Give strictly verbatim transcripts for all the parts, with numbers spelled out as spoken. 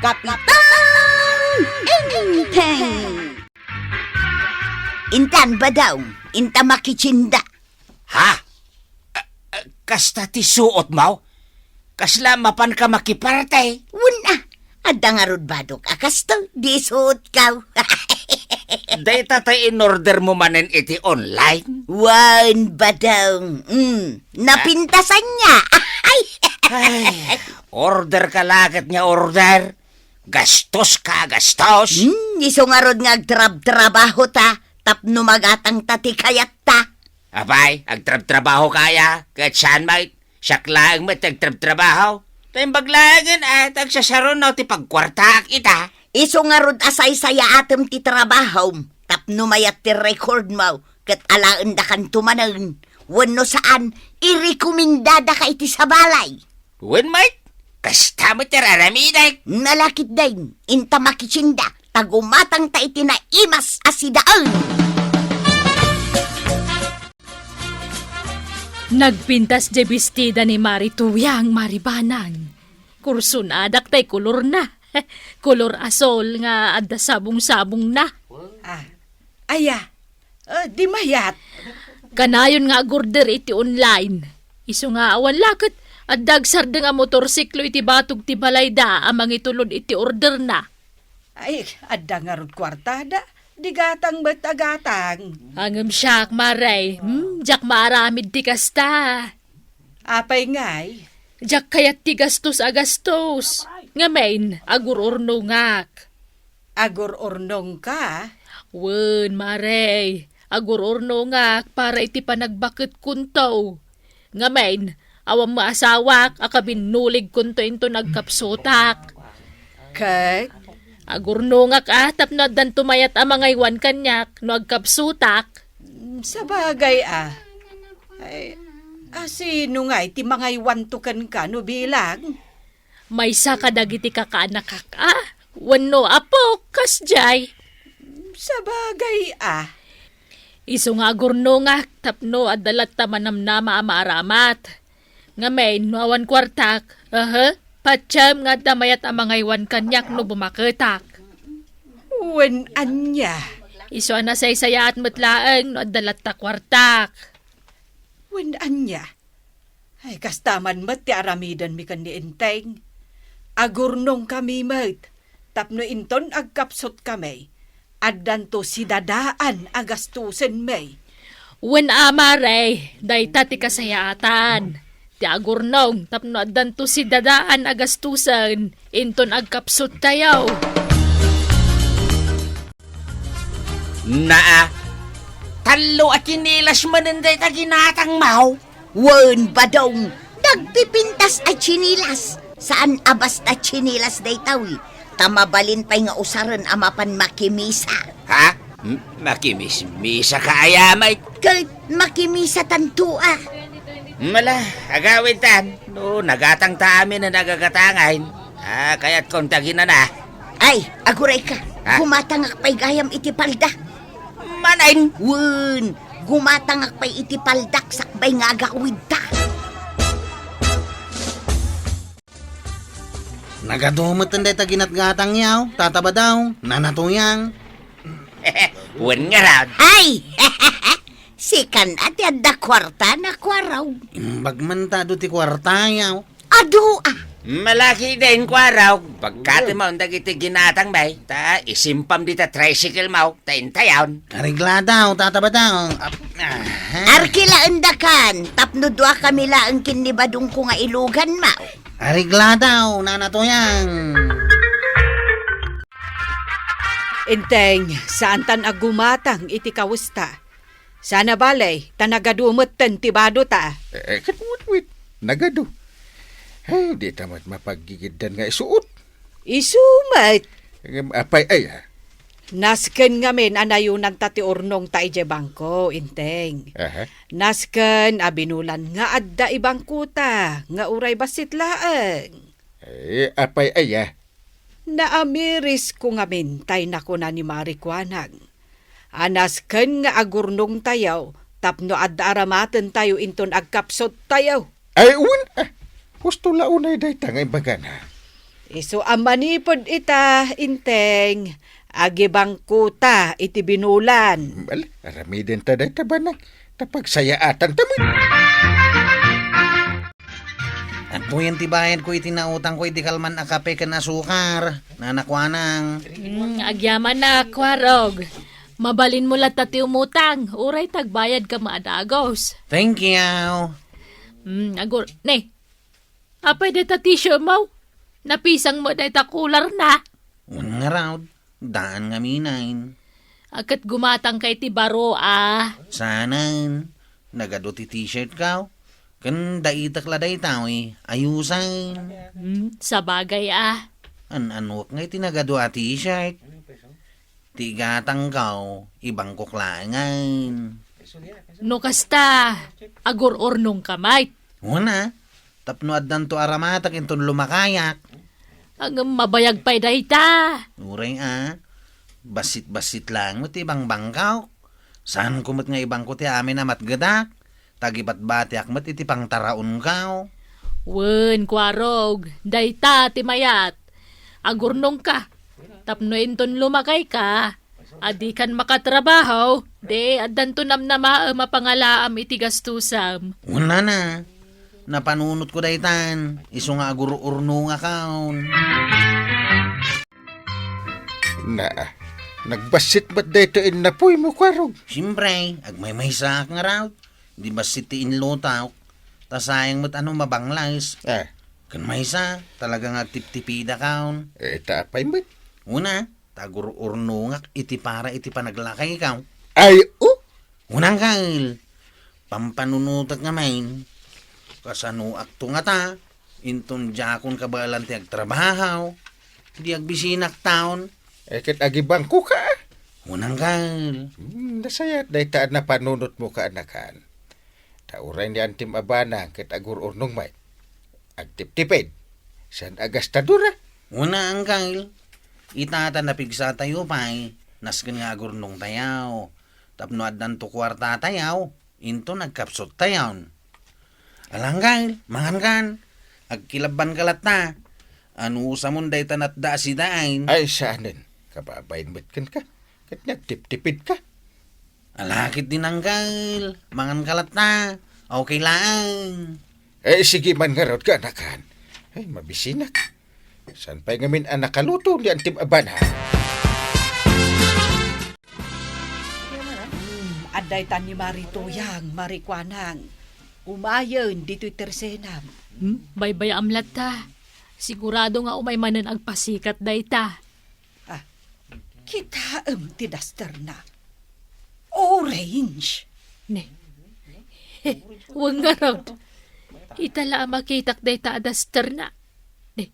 Kapitan Enteng. Intan, Badong, inta makitinda. Ha? A, a, kasta ti suotmo? Kasla mapanka makiparte? Wen a, adda ngarud badok a kasto, di suotko. Dayta ti in-ordermo manen iti online? Wen, Badong. Mm, napintasan nia. Ay! Ay, orderka la ket nga order. Gastoska, gastos. Hmm, isu ngarud nga agtrabtrabahota tapno magatangta ti kayatta. Apay, agtrabtrabahoka aya, ket saan met, siak laeng met ti agtrabtrabaho. Ta imbag laengen a, ta agsasaruno ti pagkuartaak ita. Isu ngarud a saysayaatem ti trabahom tapno mayat ti recordmo ket alaendakanto manen. Wenno saan, irekomendadaka iti sabali. Wen met, kasta met ti ar-aramidek. Nalakitdin, inta makitinda, ta gumatangta iti naimas a sidaen. Nagpintas diay bestida ni Mari Tuyang, Mari Banang. Kursonadak tay kolorna. Kolor asol nga adda sabong-sabongna. Ah, aya, Ah, di mayat. Kanayon nga agorder iti online. Isu nga awan la ket adda agsardeng a motorsiklo iti batog ti balayda a mangitulod iti orderna. Ay, adda ngarud kuartada. Di gatang met a gatang. Ngem siak, Mare. Hmm, diak maaramid ti kasta. Apay ngay? Diak kayat ti gastos a gastos. Ngamin, agur-urnongak. Agur-urnongka? Wen, Mare, agur-urnongak para iti panagbaketkonto. Ngamin, awan maasawak a kabinnuligkonto inton agkapsutak. Ket? Agurnongak a tapno addanto mayat a mangaywan kaniak no agkapsutak. Sabagay a. Ay, a sino ngay ti mangaywanto kenka no bilang? Maysa kadagiti kakaanakak a, wenno apok, kasdiay. Sabagay a. Isu nga agurnongak tapno adda latta manamnama a maaramat. Ngamin, no awan kuartak, aha, patiem nga adda mayat a mangaywan kaniak no bumaketak. Wen ania? Isu a nasaysayaat met laeng no adda latta kuartak. Wen ania? Ay, kasta man met ti aramidenmi ken ni Enteng. Agurnongkami met tapno inton agkapsutkami, addanto sidadaan a gastusenmi. Wen a, Mare, dayta ti kasayaatan. Ti agurnong tapno addanto sidadaan a gastusen inton agkapsuttayo. Naa, tallo a tsinilas manen dayta ginatangmo? Wen, Badong, nagpipintas a tsinilas. Saan a basta tsinilas dayta, wi. Ta mabalin pay nga usaren a mapan makimisa. Ha? M-, makimismisaka aya met? Ket makimisatanto a. Mala, agawidtan. No, nagatangta amin a nagagatangay. Ah, kayatkon ti aginana. Ay, agurayka. Ha? Gumatangak pay gayam iti palda. Manen? Wen, gumatangak pay iti paldak sakbay nga agawidta. Nagadu met dayta ginatgatangyo, Tata Badong, Nana Tuyang. Wen ngarud. Ay! Sikan a ti adda kuarta, Nakuaraw. Imbag man ta adu ti kuartayo. Adu a. Malaki din, Kuaraw. Pagkatimon dagiti ginatangmi, ta isimpam dita tricycle mo, ta intayon. Aregladaw, Tata Badong. Ap-, aha. Arkilaendakan, tapno duakami laeng ken ni Badongko nga iluganmo. Aregladaw, Nana Tuyang. Enteng, saantan a gumatang iti kawesta. Saan a bale, ta nagadu metten ti badota. Eh, eh, ket witwit, nagadu. Ay, dita met mapaggigiddan nga isuot. Isu met. Ngem apay aya? Nasken ngamin a nayunanta ti urnongta idiay bangko, Enteng. Aha. Nasken a binulan nga adda i bangkota, nga uray bassit laeng. Eh, apay aya? Naamirisko ngamin tay nakuna ni Mari Kuanang. A nasken nga agurnongtayo tapno adda aramatentayo inton agkapsuttayo. Ay, wen, ah, husto la unay dayta nga imbagana. Isu a manipud ita, Inteng, agibangkota iti binulan. Bale, aramidenta dayta banag, ta pagsayaatan ta met. Adtoyen ti bayadko iti nautangko iti kalman a kape ken asukar, Nana Kuanang. Mm, agyamannak, Kuarog. Mabalinmo latta ti umutang, uray ta agbayadka met a dagus. Thank you. Mm, agur-, ne, apay dayta tissue mo? Napisang met dayta kularna. Wen ngarud, daan ngamin. A, ket gumatangka iti baro a. Saanen, nagadu ti t-shirtko. Ken daitek la dayta, uy, ayusen. Hmm, sabagay a. An-anuak nga iti nagadu a t-shirt. Ti igatangko, ibangkok laengen. No kasta, agur-urnongka met. Wen a, tapno addanto a ramatak inton lumakayak. Ngem mabayag pay dayta. Uray a, bassit-bassit laeng met ti bangbangkok. Saanko met nga ibangko ti amin a matgedak, ta agibatbatiak met iti pangtaraonko. Wen, Kuarog, dayta ti mayat. Agurnongka, tapno inton lumakayka, a dikan makatrabaho, di addanto namnamaem a pangalaam iti gastusam. Wen a, napanunotko daytan, isu nga agur-urnongakon. Naa, nagbassit met daytoy innapuymo, Kuarog? Siempre, agmaymaysaak ngarud. Di bassit ti inlutok. Ta sayang met a no mabangles. Ah. Ken maysa, talaga nga agtiptipidakon. Eh, ta apay met? Wen a, ta agur-urnongak iti para iti panaglakayko. Ay, o? Wen a, angkel. Pampanunotek ngamin. Kasanoakto ngata, inton diakon kabaelan ti agtrabaho, di agbisinak taon. Eh, ket agibangkoka, a? Wen a, angkel. Hmm, nasayaat dayta a napanunotmo, kaanakan. Ta uray ni Antim a bana ket agur-urnong met. Agtiptipid. Saan a gastador, a? Wen a, angkel. Ita ta napigsatayo pay, nasken nga agurnongtayo. Tapno addanto kuartatayo, inton agkapsuttayon. Ala, angkel, mangankan. Agkilabbanka latta. Anusamon dayta natda a sidain. Ay, saanen. Kababain met kenka. Ket nagtiptipidka. Ala, ket di, angkel. Manganka latta. Okay laeng. Eh, sige man ngarud, kaanakan. Ay, mabisinak. Saan pay ngamin a nakaluto ni Antim a bana? Hmm, adda itan ni Mari Tuyang, Mari Kuanang. Umayen ditoy tersenam. Hmm? Baybay-am latta. Sigurado nga umay manen agpasikat dayta. Ah, kitaem ti dusterna. Orange. Ne. Wen ngarud. Ita la a makitak dayta a dusterna. Ne.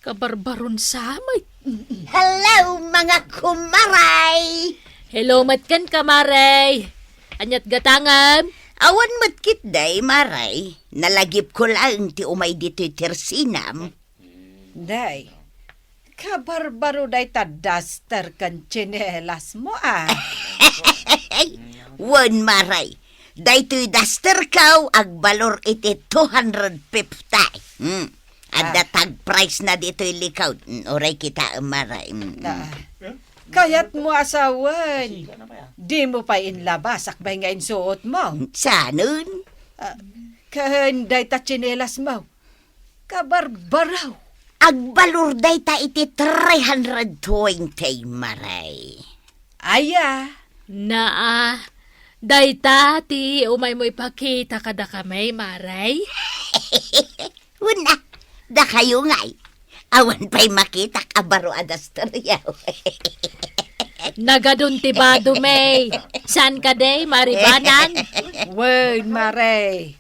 Kabarbaron sa met. Hello, mga kumaray! Hello met kenka, Maray. Ania't gatangem? Awan met ketdi, Maray. Nalagipko laeng ti umay ditoy tersenam. Day, kabarbaro dayta duster ken tsinelasmo, a. Wen, Maray. Daytoy dusterko agbalor iti two hundred fifty. Hmm. Adda, ah, tag price na ditoy likod. Mm, uray kitaem, Maray. Mm, mm. Ah. Kayatmo a sawen, dimo pay inlabas sakbay nga insuotmo. Saanen? Ah, ken dayta tsinelasmo. Kabarbaro. Agbalor dayta iti three hundred twenty, Maray. Aya. Naa, dayta ti umaymo ipakita kadakami, Maray? Wen a, dakayo ngay. Awan pay makitak a baro a dusteryo. Nagadun ti bado, May. Saan ka, day, Mari Banang? Wen, Maray.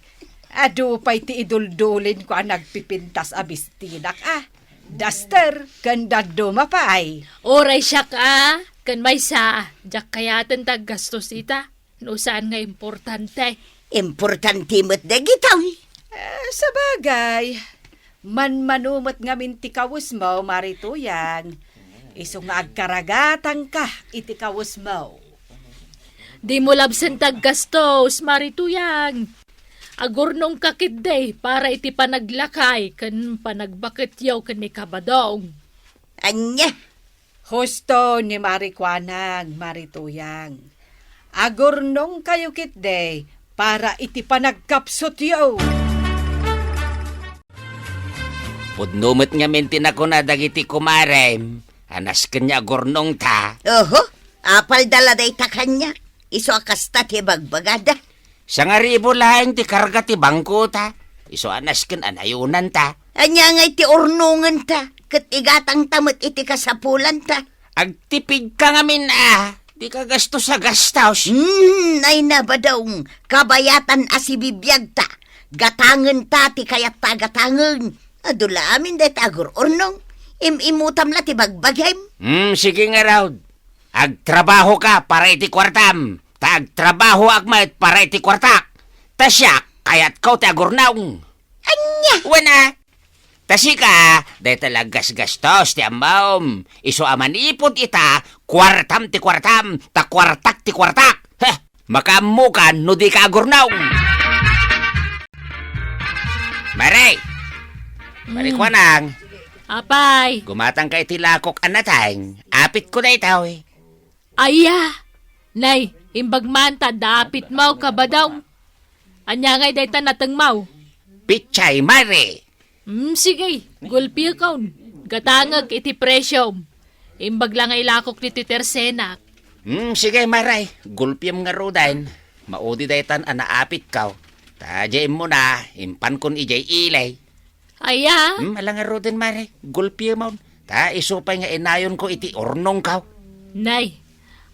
Adu pay ti iduldulinko a nagpipintas a bestidak, a. Duster, ken dadduma pay. Uray siak, a, ken maysa, diak kayaten ti aggastos ita. No saan nga importante. Importante met dagitoy. Eh, sabagay, manmano met ngamin ti kawesmo, Mari Tuyang. Isu nga agkaragatanka iti kawesmo. Dimo labsen ti aggastos, Mari Tuyang. Agurnongka ketdi para iti panaglakay ken panagbaketyo ken ni Kabadong. Ania? Husto ni Mari Kuanang, Mari Tuyang. Agurnongkayo ketdi para iti panagkapsutyo. Pudno met ngamin ti nakuna dagiti kumarem a nasken nga agurnongta. Oho, apalda la dayta kaniak. Isu a kasta ti bagbagada. Sangaribu laeng ti karga ti bangkota. Isu a nasken a nayonanta. Ania ngay ti urnongenta, ket igatangta met iti kasapulanta? Agtipidka ngamin a, dika gastos a gastos. Hmm, ay na, Badong, kabayatan a sibibiagta. Gatangenta ti kayatta a gatangen. Adu la amin dayta agur-urnong. Im-imutam la ti bagbagim. Hmm, sige ngarud. Agtrabahoka para iti kuartam, ta agtrabahoak met para iti kuartak. Ta siak, kayatko ti agurnong. Ania? Wen a. Ta sika, dayta la gasgastos ti ammom. Isu a manipud ita, kuartam ti kuartam, ta kuartak ti kuartak. Heh, makaammokan no dika agurnong. Mare! Mare, mm, Kuanang. Apay. Gumatangka iti lakok a nateng. Apitko daytoy. Aya! Nay, imbag man ta adda apitmo, Kabadong. Ania ngay dayta natengmo? Pechay, Mare. Hmm, sige, gulpikon. Gatangek iti presiom. Imbag la nga ilakok ditoy tersenak. Hmm, sige, Mare. Gulpiem ngaruden. Maudi daytan a naapitko. Ta diay immuna, impankon idiay ili. Aya? Hmm, ala ngaruden, Mare. Gulpiemon. Ta isu pay nga inayonko iti urnongko. Nay,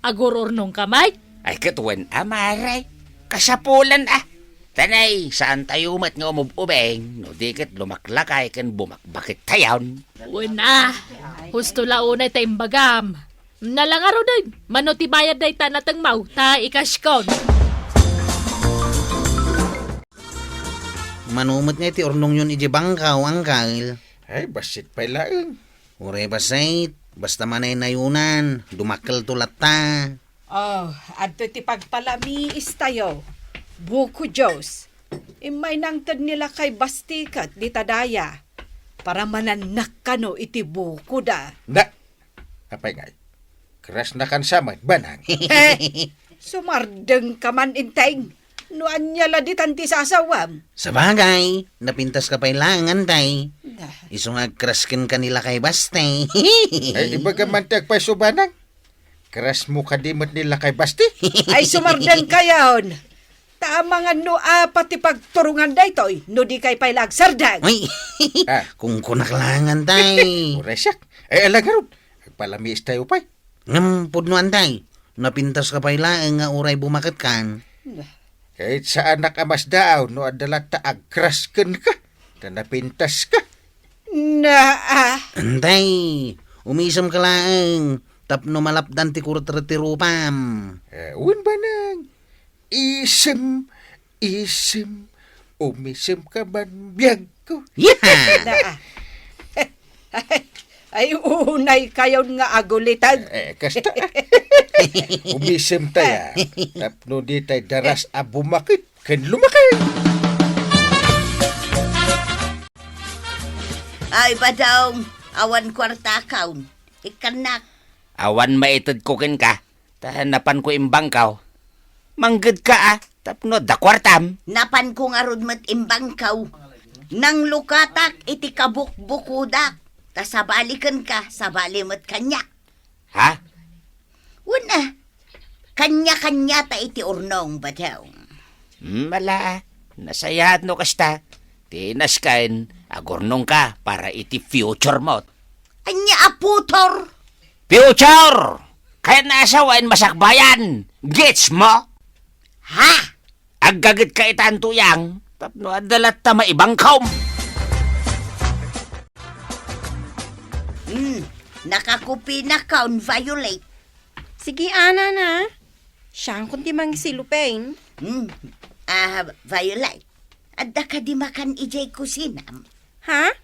agur-urnongka met? Ay, ket wen a, Mare. Kasapulan a. Ta nay, saantayo met nga umub-ubing, no di ket lumaklakay ken bumakbakettayon. Wen a, husto la unay ta imbagam. Ala ngaruden, mano ti bayad dayta natengmo, ta i-cash kon. Mano met nga iti urnongyon iti bangko, Angkel? Ay, bassit pay laeng. Uray bassit, basta manaynayonan, dumakkelto latta. Oh, adtoy ti pagpalamiistayo. Buko Dios. Immay nangted ni Lakay Basti ket dita daya. Para manannak kano iti bukoda. Na, Apay ngay, krasnakan sa met, Banang? Eh, sumardengka man, Enteng. No ania la ditan ti sasawam? Sabagay, napintaska pay laeng, Antay. Da. Isu nga agkraskenka ni Lakay Basti. Ay, ibaga man ti agpayso, Banang. Krasmo kadi met ni Lakay Basti? Ay, sumardengkayon. Ta amangan no apa ti pagturongan daytoy, no di kay pay la agsardeng. Ay, ah, kunkunak laeng, Antay. Uray siak. Ay, ala ngarud. Agpalamiistayo pay. Ngem pudno, Antay, napintaska pay laeng nga uray bumaketkan. Ket saanak a masdaaw no adda latta agkraskenka, ta napintaska. Naa. Antay, umisemka laeng, tapno malapdan ti kurot ti rupam. Eh, wen, Banang. Isem, isem, umisemka man biagko. Yaha! Ay, unay kayon nga agulitan. Eh, kasta. Umisemtay, a. Tapno ditay daras a bumaket ken lumaket. Ay, Badong, awan kuartakaw. Ikkannak. Awan maitedko kenka. Ta napanko imbangkaw. Manggedka a, tapno adda kuartam. Napanko ngarud met imbangkaw. Nanglukatak iti kabukbukodak. Ta sabali kenka, sabali met kaniak. Ha? Wen a, kania-kaniata iti urnong, Badong. Hmm, ala, nasayaat no kasta. Ti nasken, agurnongka para iti future mo. Ania a putor? Future! Kayatna a sawen masakbayan. Gets mo? Ha? Aggagetka itan, Tuyang, tapno adda latta maibangkom. Hmm, nakakupinakon, Violet. Sige, Ana, na. Siangkon ti mangisilupin. Hmm, ah, Violet, adda kadi makan idiay kusinam? Ha?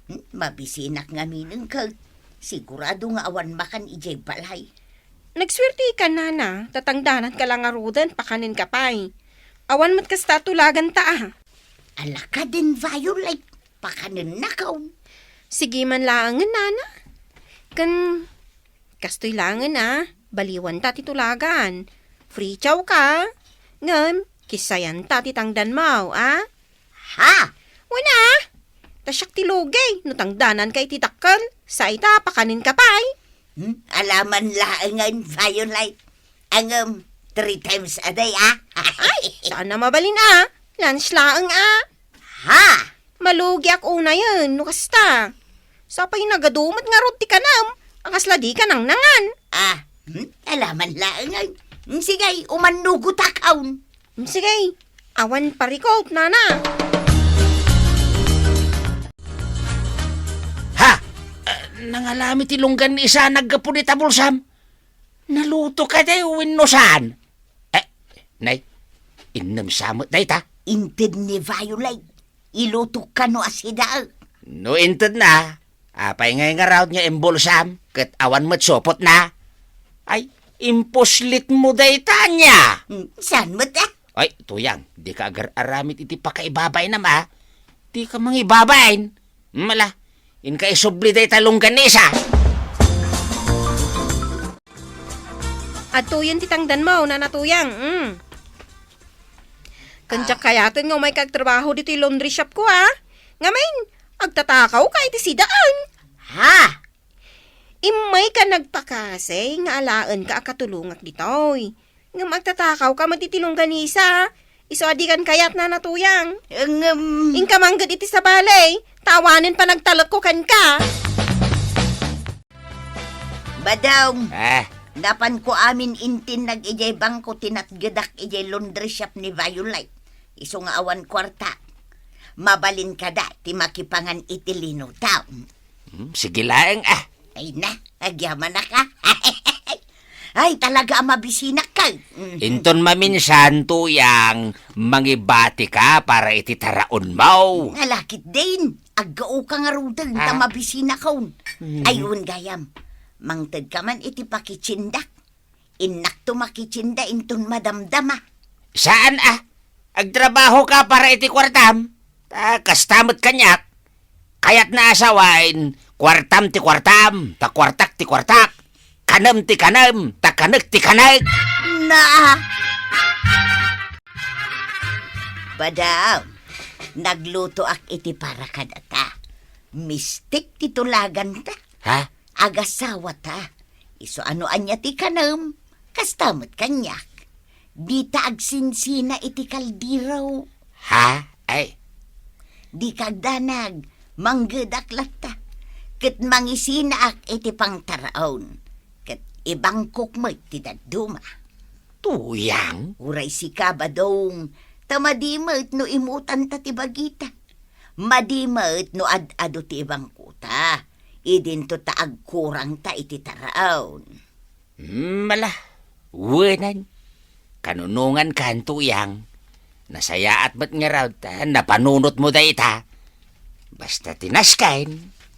Hmm, mabisinak ngaminen ket sigurado nga awan makan idiay balay. Nagsuertika, Nana, ta tangdananka la ngaruden, pakanenka pay. Awan met kasta a tulaganta a. Ala kadin, Violet, pakanennakon. Sige man laengen, nana. Ken kastoy laengen a, baliwanta ti tulagan. Free chow ka, ngem kissayanta ti tangdanmo, a? Ha? Wen a, ta siak ti lugi no tangdananka iti dakkel, sa ita, pakanenka pay. Hmm? Ala man laengen, Violet. Ngem, three times a day, a? Ay, saan a mabalin a. Lunch laeng a. Ha? Malugiak unayen no kasta. Sapay nagadu met ngarud ti kanem a kasla dika nangnangan. Ah, hmm? Ala man laengen. Hmm, sige, umannugotakon. Hmm, sige, awan parikot, nana. Ha? Ah, nangalami ti lunggan ni Isa naggapu dita bulsam? Naluto ka day wenno saan? Eh, nay, innem sa met dayta? Inted ni Violet, ilutok kano a sida. No intedna, apay ngay ngarud nga imbulsam, ket awan met supotna? Ay, impuslitmo dayta ania? Hmm, saan met, a? Ay, Tuyang, dika agar-aramid iti pakaibabainam, a? Dika mangibabain. Mala, inka isubli dayta longganisa. Adtoyen ti tangdanmo, Nana Tuyang. Mm. Ken diak kayaten nga umayka agtrabaho ditoy laundry shop ko, a? Ngamin, agtatakawka iti sidaan. Ha? Immayka nagpakasi nga alaenka a katulongak ditoy. Ngem agtatakawka met iti longganisa. Isu a dikan kayat, Nana Tuyang. Ngem, inka mangged iti sabali, ta awanen panagtalekko kenka. Badong. Ah. Napanko amin intinnag idiay bangko ti natgedak idiay laundry shop ni Violet. Isu nga awan kuarta. Mabalin kada ti makipangan iti linutam. Hmm, sige laeng, a. Ay na, agyamanak, a. Ay, talaga a mabisinak ka. Mm. Inton maminsan, Tuyang, mangibatika para iti taraonmo. Ala ketdin, aggaoka ngaruden ta mabisinakon. Mm. Ay, wen gayam, mangtedka man iti pakitsindak. Innakto makitsinda inton madamdama. Saan, a? Agtrabahoka para iti kuartam? Ta kasta met kaniak. Kayatna a sawen, kuartam ti kuartam, ta kuartak ti kuartak. Kanem ti kanem, ta kanek ti kanek. Na! Badong, naglutoak iti para kadata. Mistik ti tulaganta. Ha? Agasawata. Isu a no ania ti kanem, kasta met kaniak. Dita agsinsina iti kaldero. Ha? Ay. Dika agdanag, manggedak latta. Ket mangisinaak iti pangtaraon. Ket ibangkok met ti dadduma. Tuyang? Uray sika, Badong, ta madi met no imutanta ti bagita. Madi met no ad-adu ti ibangkota. Idinto ta agkurangta iti taraon. Hmm, ala, wenen. Kanunongankan, Tuyang. Nasayaat met ngarud ta napanunotmo dayta. Basta ti nasken,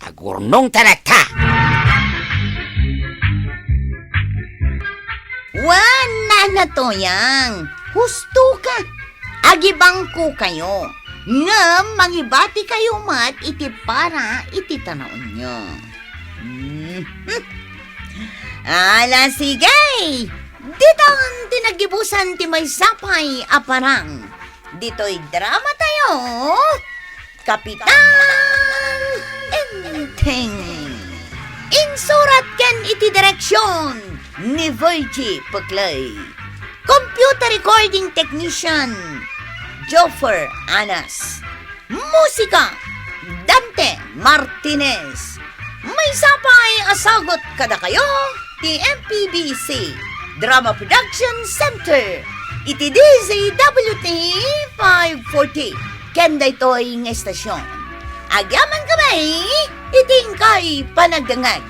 agurnongta latta. Wen, Nana Tuyang, husto ka. Agibangko kayo. Ngem mangibati kayo met iti para iti taraonyo. Mhm. Ala, sige! Ditan ti naggibusan ti maysa pay a parang. Ditoy drama tayo, Kapitan Enteng. Insurat ken iti direksyon ni Virgie Puclay. Computer recording technician, Joffer Anas. Musika, Dante Martinez. Maysa pay a sagut kadakayo ti M P B C Drama Production Center iti D Z W T five forty ken daytoy nga estasyon. Agyamankami iti inkay panagdengngeg.